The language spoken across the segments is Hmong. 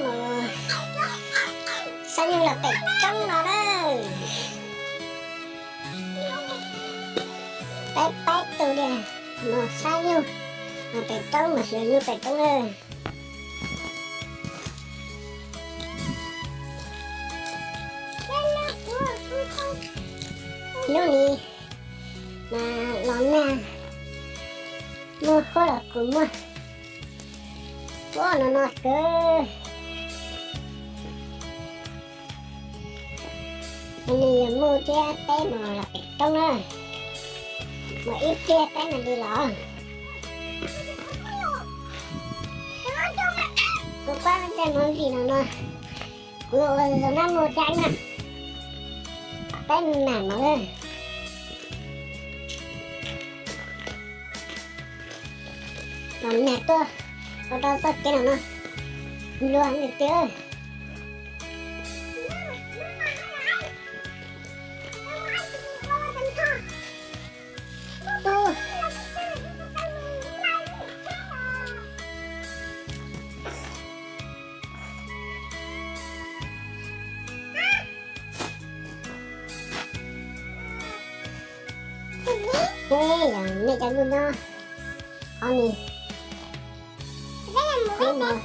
Mus saib nyuj los pem roob no na. Peb peb tug diam, mus saib nyuj los pem roob, mus xyuas nyuj pem roob na. Hnub ni mas los nag, muaj huab los kuj muaj, huab no no kawg. Nws yuav mus thiab, peb mus los pem roob na, mus ib pliag peb mam li los. Kuv pab ntsej muag vim no no, kuv ua zoo nab mus thiab na, peb mam mus. Los nag tuaj ua rau txoj kev no no nluag nws tiag. Ej, yog nej cov nyuj nyob qhov ni, peb mus,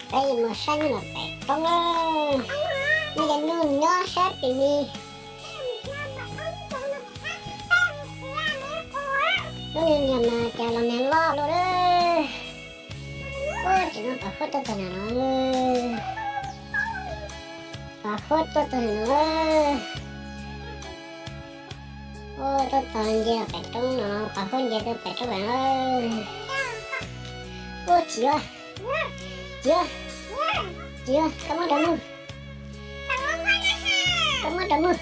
peb mus saib nyuj los pem roob na. Nej cov nyuj nyob sab pem ni. Lub niag niag mas cas los nag loj luaj lawm. Ua tseem no pam huab tuaj txog nram no. Pam huab tuaj txog nram no. Ua tuaj txog nce pem roob no, pam huab nce tuaj pem roob lawm. Ua tsis yuav, tsis yuav, tsis yuav, koj muab rau mus. Koj muab rau mus.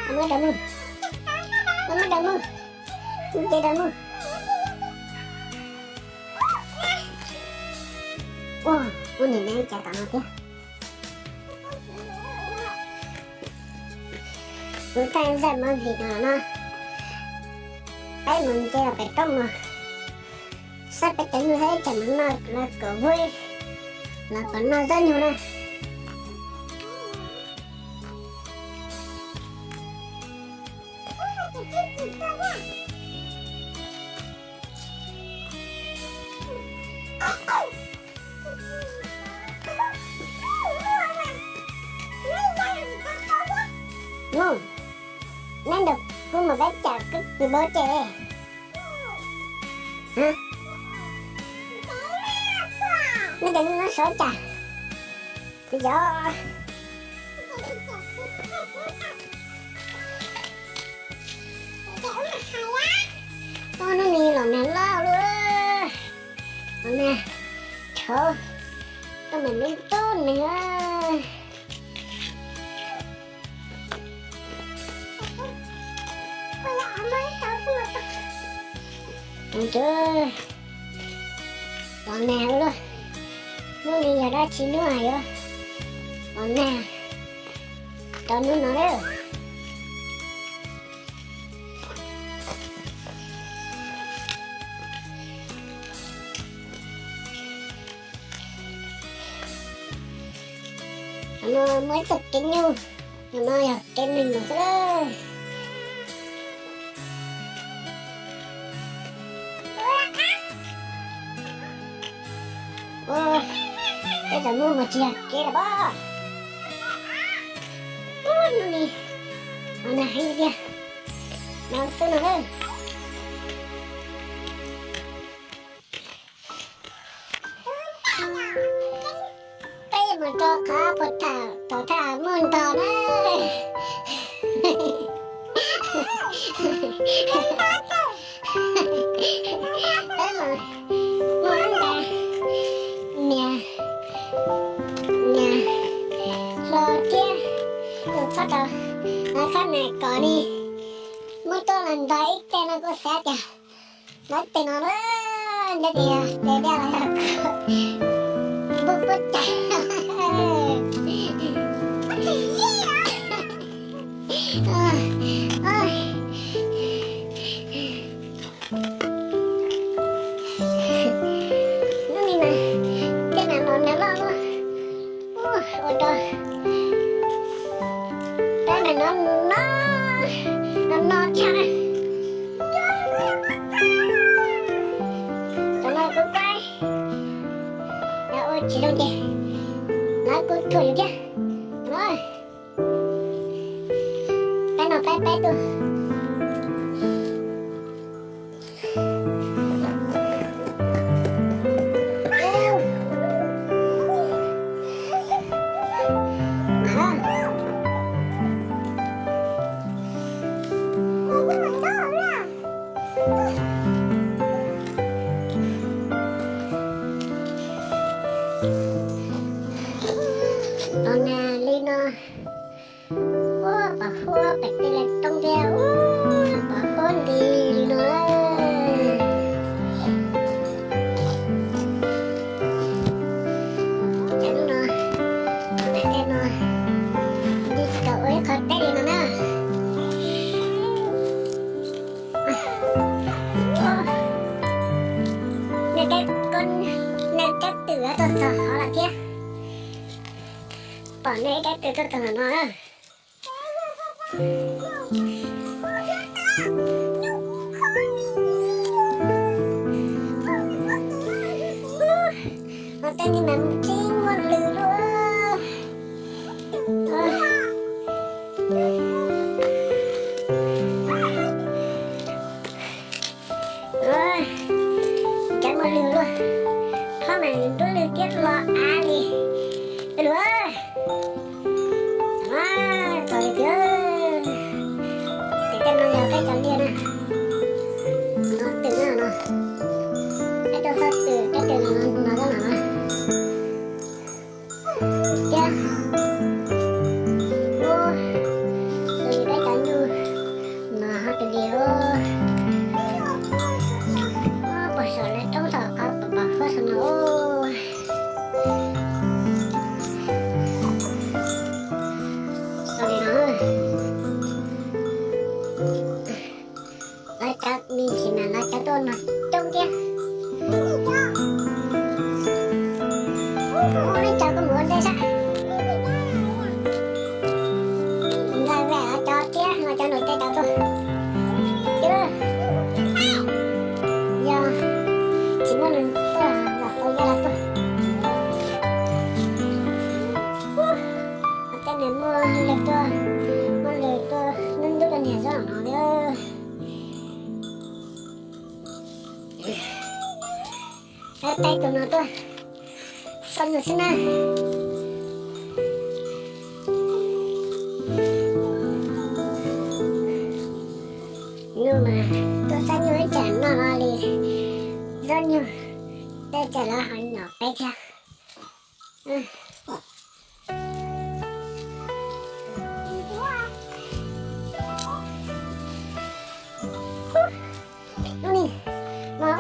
Koj muab rau mus. Koj muab rau mus. Nce rau mus. Ua, ua niam nev cas tom no thiab. Kuv thaij zaj movie no no, peb mus nce los pem roob mus saib peb cov nyuj thiab ib tsam mus noj los kom vui, los kom noj zaub nyuj na. Mus, neb ntawm kuv mus peb cam kws npau ces. Neb cov nyuj nyob sab cas? Kuv cov Ub, hnub no los nag loj luaj, los nag tshauv, tuaj mam li tub nws. Tus, los nag ua luaj, hnub no yog dab tsi hnub yuav los nag rau hnub no lawm. Qhov no muaj ib txoj kev nyuj, qhov no yog kev neeg mus xwb. Ua, peb tau mus mas tsis yog kev lawm pob. Ub, hnub no los nag heev tiag, nag xwb no lawm. Peb mus rau qhov puag thaum thaum thaj muaj ntog na. Peb mus, muaj ntog, niam, niam hluas thiab tus txhob rau, khab nas kom li muab tuaj los ntog ib teg no kuj xav tias ntog ib teg no na, nyob tias tes daj los yog npub puab cag. No, no, no tshaj na. Cov no kuj quaj, yog ua tsis zoo ces lawv kuj thuam yus thiab. No, peb no peb peb tuaj. Los nag li no, ua pom huab pem tej lawv roob thiab, ua pom huab nti li no. Ces hnub no, pem tej no, nti tsis tau ua ib qho teb li no na. Nej, nej kab twm tuaj txog hov lawm thiab. Pom nej kab twm tuaj txog no na. Ua tej ni mas tsis muaj lws luaj. Tsis muaj lws luaj. Thob mas ntuj lwg tiab los av li. Luag, txog li tiag. Ces tej no yog peb cov liaj na. No twm na no. Peb tuaj txog twm, peb twm no, no, no, no. Thiab, ua, xws li peb cov nyuj no hov twg li ua, pom saum lawv roob tom qab pom pom huab saum no. Xws li no, lawv cov me ntsis mas lawv cov tuaj no coob thiab. Ua li cas kuj mus ua ntej sab. Nqaij vej cov thiab no cov nram tej cov tuaj. Yog tsis muaj neeg tuaj los xaus yaj los tuaj. Tej niag muaj lwg tuaj, muaj lwg tuaj ntub ntub rau niag zaub no li. Peb tus no tuaj xab nyuj xwb na. Nyuj mas tuaj xab nyuj ib tsam noj li zaub nyuj, tej tsam lawv ho nyom peb thiab. Lub ni no,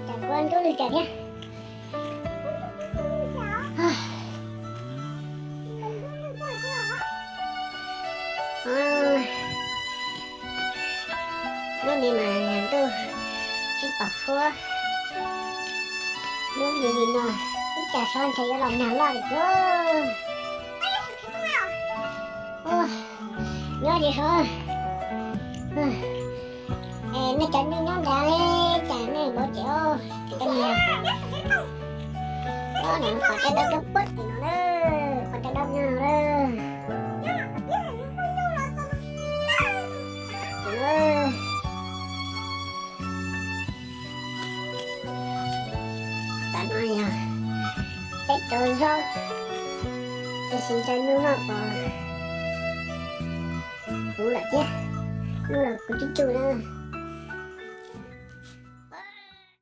cas kuv ntub lwg cas thiab. Lub ni mas ntuj tsis pom huab. Lub ni li no, ib tsam sab ntshe yuav los nag loj li thiab. Nyob li sab. Es nej cov nyuj nyob nrad li cas nej npau ces os, cov nyuj. Qhov caj dab tuaj puag tim no na, qhov caj dab nyob no na. Tam no yog peb cov zaub, tab sis ntshe hnub no pom huv lawm thiab, hnub no kuv cub cub na.